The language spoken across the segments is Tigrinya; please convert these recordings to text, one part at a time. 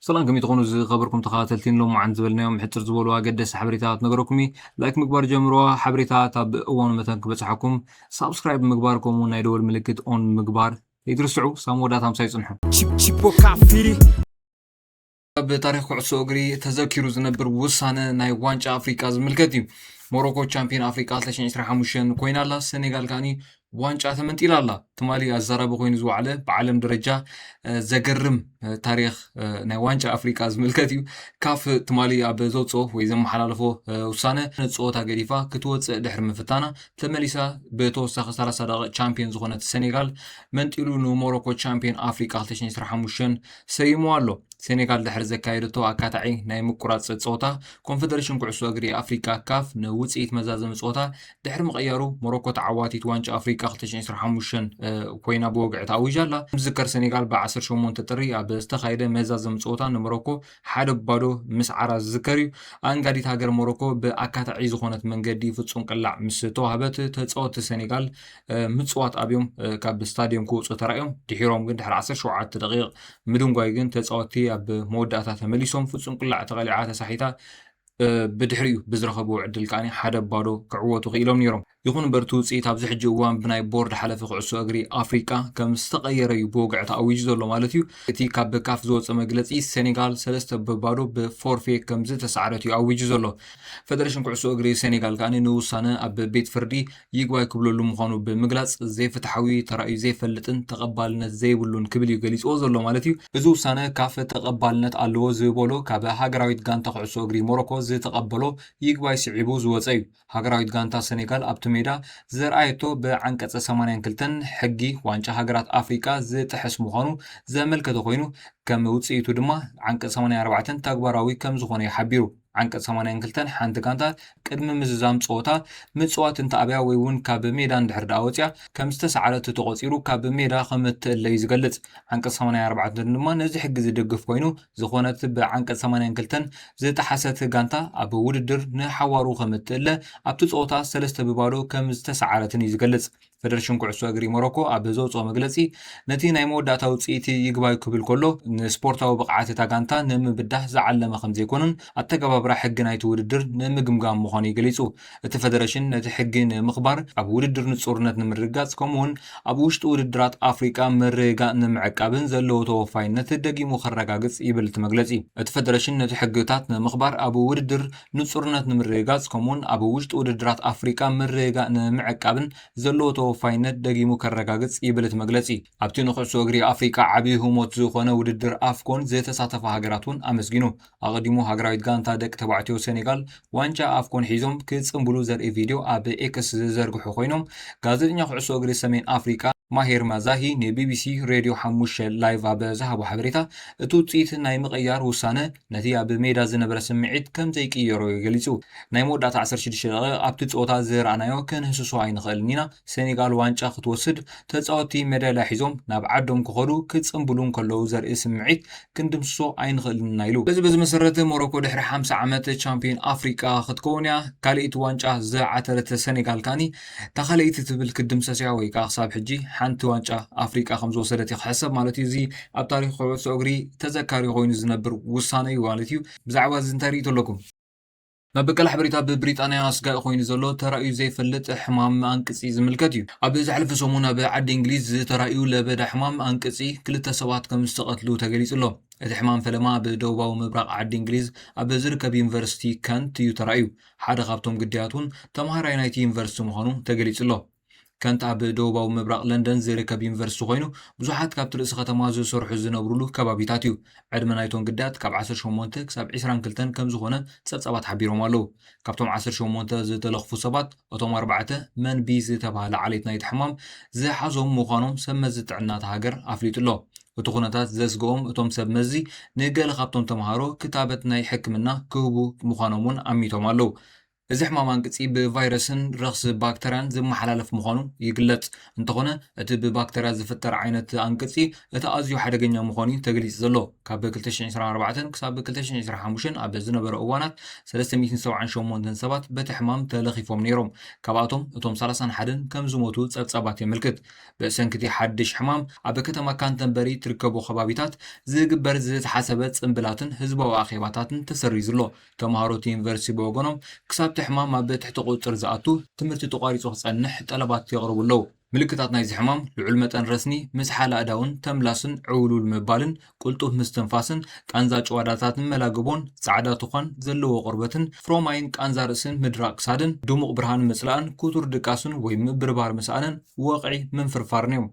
ሰላም ከመይ ትኾኑ ዝኸበርኩም ተኸታተልቲ፣ ሎማዓንቲ ዝበልናዮም ሕጽር ዝበሉ ኣገደስቲ ሓበሬታት ነገረኩም። ላይክ ምግባር ጀምርዋ። ሓበሬታት ኣብ እዋኑ መታን ክበጽሓኩም ሳብስክራይብ ምግባር፣ ከምኡ ናይ ደወል ምልክት ኦን ምግባር ኣይትርስዑ። ሳብ መወዳእታ ምሳይ ጽንሑ። Chip- Chipo Cafiri. ኣብ ታሪኽ ኩዕሶ እግሪ ተዘኪሩ ዝነብር ውሳነ ናይ ዋንጫ ኣፍሪቃ ዝምልከት እዩ። ሞሮኮ ቻምፒዮን ኣፍሪቃ ክልተ ሽሕን ዕስራን ሓሙሽተን ኮይና ኣላ። ሰኔጋል ከዓኒ ዋንጫ ተመንጢላ ኣላ። ትማሊ ኣዛራቢ ኮይኑ ዝወዓለ ብዓለም ደረጃ ዘገርም ታሪኽ ናይ ዋንጫ ኣፍሪቃ ዝምልከት እዩ። ካፍ ትማሊ ኣብ ዘውፅኦ ወይ ዘመሓላለፎ ውሳነ ነቲ ፀወታ ገዲፋ ክትወፅእ ድሕሪ ምፍታና ተመሊሳ ብተወሳኺ ሰላሳ ደቂቕ ቻምፒዮን ዝኾነት ሰኔጋል መንጢሉ ንሞሮኮ ቻምፒዮን ኣፍሪቃ ክልተ ሽሕን ዕስራን ሓሙሽተን ሰይምዋ ኣሎ። ሴኔጋል ድሕሪ ዘካየደቶ ኣካታዒ ናይ ምቁራፅ ፀወታ፣ ኮንፈደሬሽን ኩዕሶ እግሪ ኣፍሪቃ ካፍ ንውፅኢት መዛዘሚ ፀወታ ድሕሪ ምቕያሩ፣ ሞሮኮ ተዓዋቲት ዋንጫ ኣፍሪቃ ክልተ ሽሕን ዕስራን ሓሙሽተን ኮይና ብወግዒ ተኣዊጃ ኣላ። ዝዝከር፣ ሴኔጋል ብ ዓሰርተ ሸሞንተ ጥሪ ኣብ ዝተኻየደ መዛዘሚ ፀወታ ንሞሮኮ ሓደ ባዶ ምስዓራ ዝዝከር እዩ። ኣንጋዲት ሃገር ሞሮኮ ብኣካታዒ ዝኾነት መንገዲ ፍጹም ቅላዕ ምስ ተዋህበት፣ ተፃወትቲ ሴኔጋል ምፅዋት ኣብዮም ካብ ስታድዮም ክወፁ ተራእዮም። ድሒሮም ግን ድሕሪ ዓሰርተ ሸውዓተ ደቂቕ ምድንጓይ ግን ተፃወትቲ ኣብ መወዳእታ ተመሊሶም ፍጹም ቅላዕ ተቐሊዓ ተሳሒታ ብድሕሪኡ ብዝረኸብዎ ዕድል ከኣ ሓደ ባዶ ክዕወቱ ክኢሎም ነይሮም። ይኹን እምበር እቲ ውፅኢት ኣብዚ ሕጂ እዋን ብናይ ቦርድ ሓለፊ ኩዕሶ እግሪ ኣፍሪቃ ከም ዝተቐየረ እዩ ብወግዒ ተኣዊጁ ዘሎ ማለት እዩ። እቲ ካብ ካፍ ዝወፀ መግለፂ ሴኔጋል ሰለስተ ብባዶ ብፎርፌ ከም ዝተሳዕረት እዩ ኣዊጁ ዘሎ። ፈደሬሽን ኩዕሶ እግሪ ሴኔጋል ከኣ ንውሳነ ኣብ ቤት ፍርዲ ይግባይ ክብለሉ ምዃኑ ብምግላፅ፣ ዘይፍትሓዊ ተራእዩ ዘይፈልጥን ተቐባልነት ዘይብሉን ክብል እዩ ገሊፅዎ ዘሎ ማለት እዩ። እዚ ውሳነ ካፍ ተቐባልነት ኣለዎ ዝበሎ ካብ ሃገራዊት ጋንታ ኩዕሶ እግሪ ሞሮኮ ዝተቐበሎ ይግባይ ስዒቡ ዝወፀ እዩ። ሃገራዊት ጋንታ ሰኔጋል ኣብቲ ሜዳ ዘርኣየቶ ብዓንቀፀ ሰማንያን ክልተን ሕጊ ዋንጫ ሃገራት ኣፍሪቃ ዝጥሕስ ምዃኑ ዘመልከተ ኮይኑ፣ ከም ውፅኢቱ ድማ ዓንቀፅ ሰማንያን ኣርባዕተን ተግባራዊ ከም ዝኾነ እዩ ሓቢሩ። ዓንቀፅ ሰማንያን ክልተን ሓንቲ ጋንታ ቅድሚ ምዝዛም ፀወታ ምፅዋት እንተኣብያ ወይ እውን ካብ ሜዳ እንድሕር ደኣ ወፅያ ከም ዝተሰዓረት ተቖፂሩ ካብ ሜዳ ከም እትእለ እዩ ዝገልፅ። ዓንቀፅ ሰማንያን ኣርባዕተን ድማ ነዚ ሕጊ ዝድግፍ ኮይኑ፣ ዝኾነት ብዓንቀፅ ሰማንያን ክልተን ዝጠሓሰት ጋንታ ኣብ ውድድር ንሓዋሩ ከም እትእለ ኣብቲ ፀወታ ሰለስተ ብባዶ ከም ዝተሰዓረትን እዩ ዝገልፅ። ፈደሬሽን ኩዕሶ እግሪ ሞሮኮ ኣብ ዘውፅኦ መግለፂ፣ ነቲ ናይ መወዳእታ ውፅኢት ይግባይ ክብል ከሎ፣ ንስፖርታዊ ብቕዓት እታ ጋንታ ንምብዳህ ዝዓለመ ከም ዘይኮነን ኣተገባብራ ሕጊ ናይቲ ውድድር ንምግምጋም ምዃኑ እዩ ገሊፁ። እቲ ፈደሬሽን ነቲ ሕጊ ንምኽባር፣ ኣብ ውድድር ንፁርነት ንምርግጋፅ፣ ከምኡውን ኣብ ውሽጢ ውድድራት ኣፍሪቃ ምርግጋእ ንምዕቃብን ዘለዎ ተወፋይነት ደጊሙ ከረጋግፅ ይብል እቲ መግለፂ። እቲ ፈደሬሽን ነቲ ሕግታት ንምኽባር፣ ኣብ ውድድር ንፁርነት ንምርግጋፅ፣ ከምኡውን ኣብ ውሽጢ ውድድራት ኣፍሪቃ ምርግጋእ ንምዕቃብን ዘለዎ ተወፋይነት ደጊሙ ከረጋግፅ ይብል እቲ መግለፂ። ኣብቲ ንኩዕሶ እግሪ ኣፍሪቃ ዓብዪ ህሞት ዝኾነ ውድድር ኣፍኮን ዝተሳተፋ ሃገራት እውን ኣመስጊኑ። ኣቐዲሙ ሃገራዊት ጋንታ ደቂ ተባዕትዮ ሴኔጋል ዋንጫ ኣፍኮን ሒዞም ክጽንብሉ ዘርኢ ቪድዮ ኣብ ኤክስ ዝዘርግሑ ኮይኖም፣ ጋዜጠኛ ኩዕሶ እግሪ ሰሜን ኣፍሪቃ ማሄር ማዛሂ ንቢቢሲ ሬድዮ ሓሙሽተ ላይቭ ኣብ ዝሃቦ ሓበሬታ፣ እቲ ውጽኢት ናይ ምቕያር ውሳነ ነቲ ኣብ ሜዳ ዝነበረ ስምዒት ከም ዘይቅየሮ ገሊጹ። ናይ መወዳእታ ዓሰርተ ሽዱሽተ ደቂቕ ኣብቲ ጸወታ ዝረኣናዮ ክንህስሶ ኣይንኽእልን ኢና። ሴኔጋል ዋንጫ ክትወስድ፣ ተጻወትቲ ሜዳልያ ሒዞም ናብ ዓዶም ክኸዱ ክጽንብሉ እንከለዉ ዘርኢ ስምዒት ክንድምስሶ ኣይንኽእልን ኢና ኢሉ። በዚ በዚ መሰረት ሞሮኮ ድሕሪ ሓምሳ ዓመት ቻምፒዮን ኣፍሪቃ ክትከውን እያ። ካልኣይቲ ዋንጫ ዝዓተረት ሴኔጋል ከኣኒ እታ ካልኣይቲ ትብል ክትድምሰስ እያ ወይ ከዓ ክሳብ ሕጂ ሓንቲ ዋንጫ ኣፍሪቃ ከም ዝወሰደት እዩ ክሕሰብ ማለት እዩ። እዚ ኣብ ታሪኽ ኩዕሶ እግሪ ተዘካሪ ኮይኑ ዝነብር ውሳነ እዩ ማለት እዩ። ብዛዕባ እዚ እንታይ ርእይቶ ኣለኩም? መበቀል ሓበሬታ ብብሪጣንያ ስጋኢ ኮይኑ ዘሎ ተራእዩ ዘይፈልጥ ሕማም ኣንቅፂ ዝምልከት እዩ። ኣብ ዝሓለፈ ሰሙን ኣብ ዓዲ እንግሊዝ ዝተራእዩ ለበዳ ሕማም ኣንቅፂ ክልተ ሰባት ከም ዝተቐትሉ ተገሊጹ ኣሎ። እቲ ሕማም ፈለማ ኣብ ደቡባዊ ምብራቕ ዓዲ እንግሊዝ ኣብ ዝርከብ ዩኒቨርሲቲ ከንት እዩ ተራእዩ። ሓደ ካብቶም ግዳያት እውን ተምሃራይ ናይቲ ዩኒቨርሲቲ ምዃኑ ተገሊጹ ኣሎ። ከንት ኣብ ደቡባዊ ምብራቕ ለንደን ዝርከብ ዩኒቨርሲቲ ኮይኑ፣ ብዙሓት ካብቲ ርእሲ ከተማ ዝሰርሑ ዝነብሩሉ ከባቢታት እዩ። ዕድመ ናይቶም ግዳያት ካብ ዓሰርተ ሸሞንተ ክሳብ ዕስራን ክልተን ከም ዝኾነ ጸብጻባት ሓቢሮም ኣለዉ። ካብቶም ዓሰርተ ሸሞንተ ዝተለኽፉ ሰባት፣ እቶም ኣርባዕተ መን ቢ ዝተባህለ ዓሌት ናይቲ ሕማም ዝሓዞም ምዃኖም ሰብ መዚ ጥዕና እታ ሃገር ኣፍሊጡ ኣሎ። እቲ ኩነታት ዘስግኦም እቶም ሰብ መዚ፣ ንገለ ካብቶም ተምሃሮ ክታበት ናይ ሕክምና ክህቡ ምዃኖም እውን ኣሚቶም ኣለዉ። እዚ ሕማም ኣንቅጺ ብቫይረስን ረኽሲ ባክተርያን ዝመሓላለፍ ምዃኑ ይግለጽ። እንተኾነ፣ እቲ ብባክተርያ ዝፍጠር ዓይነት ኣንቅጺ እቲ ኣዝዩ ሓደገኛ ምዃኑ እዩ ተገሊጹ ዘሎ። ካብ ክልተ ሽሕን ዕስራን ኣርባዕተን ክሳብ ክልተ ሽሕን ዕስራን ሓሙሽተን ኣብ ዝነበረ እዋናት ሰለስተ ሚእትን ሰብዓን ሸሞንተን ሰባት በቲ ሕማም ተለኺፎም ነይሮም። ካብኣቶም እቶም ሰላሳን ሓደን ከም ዝሞቱ ጸብጻባት የመልክት። ብሰንኪ እቲ ሓድሽ ሕማም ኣብ ከተማ ካንተንበሪ ትርከቡ ከባቢታት ዝግበር ዝተሓሰበ ጽምብላትን ህዝባዊ ኣኼባታትን ተሰሪዙ ኣሎ። ተምሃሮ እቲ ዩኒቨርሲቲ ብወገኖም ክሳብ እቲ ሕማም ኣብ ትሕቲ ቁጽጽር ዝኣቱ ትምህርቲ ተቋሪጹ ክጸንሕ ጠለባት የቕርቡ ኣለዉ። ምልክታት ናይዚ ሕማም ልዑል መጠን ረስኒ፣ ምስሓል ኣእዳውን ተምላስን ዕውልውል ምባልን ቅልጡፍ ምስትንፋስን ቃንዛ ጭዋዳታትን መላግቦን ጻዕዳ ትዃን ዘለዎ ቆርበትን ፍሮማይን ቃንዛ ርእስን ምድራቕ ክሳድን ድሙቕ ብርሃን ምጽላእን ክቱር ድቃስን ወይ ምብርባር ምስኣንን ወቕዒ ምንፍርፋርን እዮም።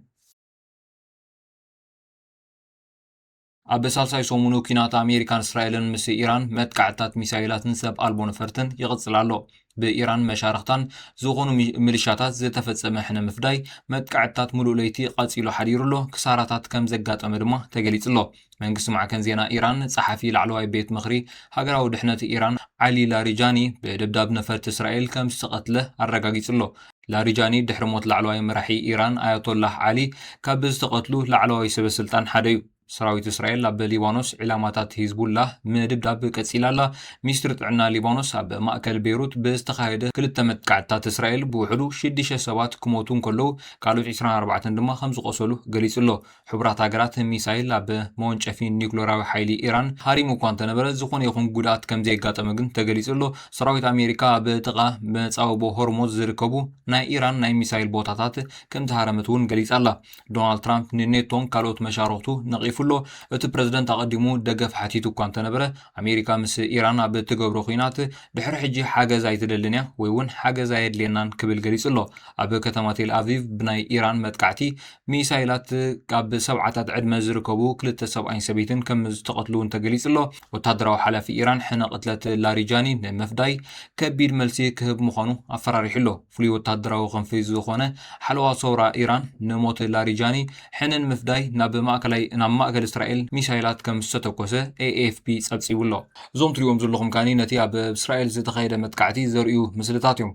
ኣብ ሳልሳይ ሰሙኑ ኲናት ኣሜሪካን እስራኤልን ምስ ኢራን መጥቃዕትታት ሚሳይላትን ሰብ ኣልቦ ነፈርትን ይቕጽል ኣሎ። ብኢራን መሻርኽታን ዝኾኑ ሚ- ሚሊሻታት ዝተፈጸመ ሕነ ምፍዳይ መጥቃዕትታት ምሉእ ለይቲ ቀጺሉ ሓዲሩ ኣሎ። ክሳራታት ከም ዘጋጠመ ድማ ተገሊጹ ኣሎ። መንግስቲ ማዕከን ዜና ኢራን ጸሓፊ ላዕለዋይ ቤት ምኽሪ ሃገራዊ ድሕነት ኢራን ዓሊ ላሪጃኒ ብደብዳብ ነፈርቲ እስራኤል ከም ዝተቐትለ ኣረጋጊጹ ኣሎ። ላሪጃኒ ድሕሪ ሞት ላዕለዋይ መራሒ ኢራን ኣያቶላህ ዓሊ ካብ ዝተቐትሉ ላዕለዋይ ሰበ ስልጣን ሓደ እዩ። ሰራዊት እስራኤል ኣብ ሊባኖስ ዒላማታት ሂዝቡላህ ምድብዳብ ቀጺላ ኣላ። ሚኒስትሪ ጥዕና ሊባኖስ ኣብ ማእከል ቤይሩት ብዝተኻየደ ክልተ መጥቃዕትታት እስራኤል ብውሕዱ ሽዱሽተ ሰባት ክሞቱ እንከለዉ ካልኦት ዕስራን ኣርባዕተን ድማ ከም ዝቖሰሉ ገሊጹ ኣሎ። ሕቡራት ሃገራት ሚሳይል ኣብ መወንጨፊ ኒውክለራዊ ሓይሊ ኢራን ሃሪሙ እኳ እንተነበረ ዝኾነ ይኹን ጉድኣት ከም ዘየጋጠመ ግን ተገሊጹ ኣሎ። ሰራዊት ኣሜሪካ ኣብ ጥቓ መጻብቦ ሆርሙዝ ዝርከቡ ናይ ኢራን ናይ ሚሳይል ቦታታት ከም ዝሃረመት እውን ገሊጻ ኣላ። ዶናልድ ትራምፕ ንኔቶን ካልኦት መሻርኽቱ ነቒፉ ኣሎ። እቲ ፕረዚደንት ኣቐዲሙ ደገፍ ሓቲቱ እኳ እንተነበረ፣ ኣሜሪካ ምስ ኢራን ኣብ እትገብሮ ኲናት ድሕሪ ሕጂ ሓገዝ ኣይትደልን እያ ወይ እውን ሓገዝ ኣየድልየናን ክብል ገሊጹ ኣሎ። ኣብ ከተማ ቴል ኣቪቭ ብናይ ኢራን መጥቃዕቲ ሚሳይላት ኣብ ሰብዓታት ዕድመ ዝርከቡ ክልተ ሰብኣይን ሰበይትን ከም ዝተቐትሉ እውን ተገሊጹ ኣሎ። ወታደራዊ ሓላፊ ኢራን ሕነ ቅትለት ላሪጃኒ ንምፍዳይ ከቢድ መልሲ ክህብ ምዃኑ ኣፈራሪሑ ኣሎ። ፍሉይ ወታደራዊ ክንፊ ዝኾነ ሓለዋ ሰውራ ኢራን ንሞት ላሪጃኒ ሕነ ንምፍዳይ ናብ ማእከላይ ናብ ማእከል እስራኤል ሚሳይላት ከም ዝተተኮሰ ኤኤፍፒ ጸብጺቡ ኣሎ። እዞም ትሪእዎም ዘለኹም ካኒ ነቲ ኣብ እስራኤል ዝተኻየደ መጥቃዕቲ ዘርእዩ ምስልታት እዮም።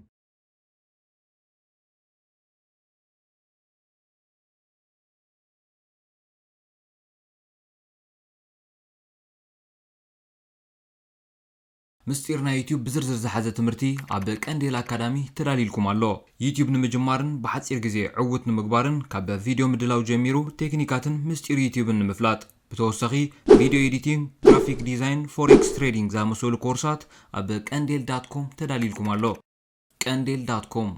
ምስጢር ናይ ዩቲዩብ ብዝርዝር ዝሓዘ ትምህርቲ ኣብ ቀንዴል ኣካዳሚ ተዳሊልኩም ኣሎ። ዩቲዩብ ንምጅማርን ብሓፂር ግዜ ዕውት ንምግባርን ካብ ቪድዮ ምድላው ጀሚሩ ቴክኒካትን ምስጢር ዩቲዩብን ንምፍላጥ ብተወሳኺ ቪድዮ ኤዲቲንግ፣ ግራፊክ ዲዛይን፣ ፎሬክስ ትሬዲንግ ዝኣመሰሉ ኮርሳት ኣብ ቀንዴል ዳት ኮም ተዳሊልኩም ኣሎ። ቀንዴል ዳት ኮም